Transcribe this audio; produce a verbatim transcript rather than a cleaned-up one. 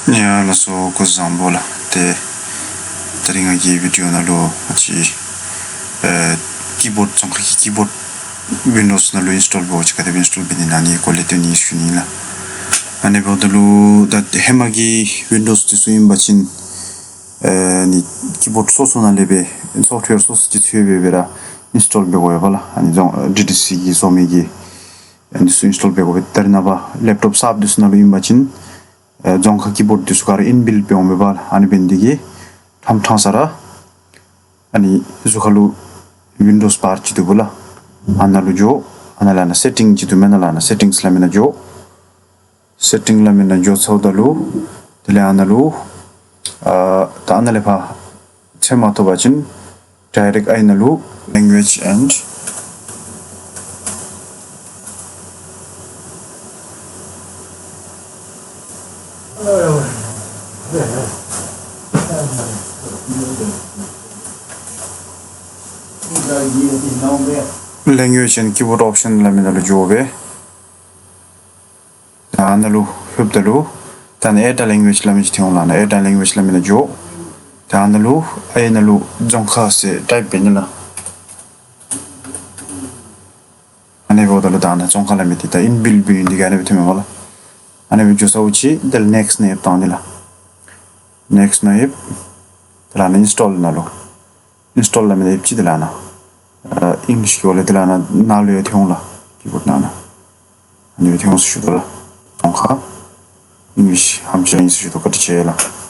ཡ་ལགས་སོ། སྐུ་གཟུགས་བཟང་པོ་ལགས། ཏེ་ད་རིས་ང་གི་བི་ཌིའོ་ནང་ལུ་ཨ་ཙི་ཨེ་ཀི་བོཌ་རྫོང་ཁ་གི་ཀི་བོཌ་ཝིན་ཌོསི་ནང་ལུ་ཨིནསི་ཊོལ་འབད་བ་ཅིན་ག་དེ་སྦེ་ཨིནསི་ཊོལ་འབད་ནི་ཨ་ནི་སྐོར་ལས་སྟོན་ནི་ཞུ་ནི་ལགས། ཨ་ནི་འབདཝ་ད་ལུ་ད་ཧེ་མ་གི་ཝིན་ཌོསི་འདི་ཚུ་ཨིན་པ་ཅིན་ཨེ་ནི་ཀི་བོཌ་སོ་སོ་ནང་ལས་སྦེ་སོཕཊ་ཝེར་སོ་སོ་ཅིག་འཚོལ་སྦེ་སྦེ་ར་ཨིནསི་ཊོལ་འབད་དགོ་པས་ལགས། ཨ་ནི་རྫོང་ཌི་ཊི་སི་གི་བཟོ་མི་གིས་ཨ་ནི་ཚུ་ཨིནསི་ཊོལ་འབད་དགོ་པས། ད་རེས་ནངས་པ་ལེབ་ཊོབ་གསརཔ་འདི་ཚུ་ནང་ལུ་ཨིན་པ་ཅིན་ཨེ་རྫོང་ཁ་ཀི་བོཌ་འདི་ཚུ་ག་ར་ཨིན་བིལཊ་སྦེ་འོང་པས་ལགས། ཨ་ནི་འབད་ནི་དེ་གིས་ཕྲང་ཕྲང་ས་ར་ཨ་ནི་གཟུགས་ཁ་ལུ་ཝིན་ཌོསི་བར་ཅིག་འདུག་པ་ལགས། ཨ་ནཱ་ལུ་འགྱོ། ཨ་ནཱ་ལས་ཨ་ནཱ་སེ་ཊིང་ཅིག་འདུག་མེན་ན་ལགས། ཨ་ནཱ་སེ་ཊིང་སླབ་མི་ནང་འགྱོ། སེ་ཊིང་སླབ་མི་ནང་འགྱོ་ཚརཝ་ད་ལུ་དེ་ལས་ཨ་ནཱ་ལུ་ཨ་ད་ཨ་ནཱ་ལས་ཕར་འཚོལ་མ་ཐོབ་པ་ཅིན་ཌའི་རེཀཊ་ཨའི་ནང་ལུ་language and language and keyboard option སླབ་མི་ནང་ལུ་འགྱོ་སྦེ། ད་ཨ་ནཱ་ལུ་ལྷོདཔ་ད་ལུ་ད་ཨ་ནཱ་add a language སླབ་མི་ཅིག་ཐོན་འོང་ལགས། ཨ་ནཱ་add a language སླབ་མི་ནང་འགྱོ། ད་ཨ་ནཱ་ལུ་ཨའི་ནང་ལུ་རྫོང་ཁ་ཟེར་ཊའིཔ་འབད་ནི་ལགས། ཨ་ནི་འབདཝ་ད་ལུ་ད་ཨ་ནཱ་རྫོང་ཁ་སླབ་མི་འདི་ད་ཨིན་བིལཊ་སྦེ་ཨིན་ནི་དེ་གིས་ཨ་ནི་སྦེ་ཐོནམ་མས་ལགས། ཨ་ནི་སྦེ་འགྱོ་ཚརཝ་ཅིག་དེ་ལས་ནེགསཊ་ནང་ཡིབ་བཏང་ནི་ལགས། ནེགསཊ་ནང་ཡིབ། དེ་ལས་ཨ་ནཱ་ཨིནསི་ཊོལ་ནང་ལུ་ཨིནསི་ཊོལ་སླབ་མི་ནང་ཡིབ་ཅི། དེ་ལས་ཨ་ནཱ་ཨ་ཨིང་ལིཤ་གི་འོག་ལས་དེ་ལས་ཨ་ནཱ་ནཱ་ལུ་ཡང་ཐོན་འོང་ལགས། ཀི་བོཌ་ནང་ཨ་ནཱ་ཨ་ནི་སྦེ་ཐོན་འོང་ཟེར་ཞུ་དོ་ལགས། རྫོང་ཁ་ཨིང་ལིཤ་ཧམ་ཅིག་ར་ཨིན་ཟེར་ཞུ་དོ། བཀའ་དྲིན་ཆེ་ལགས།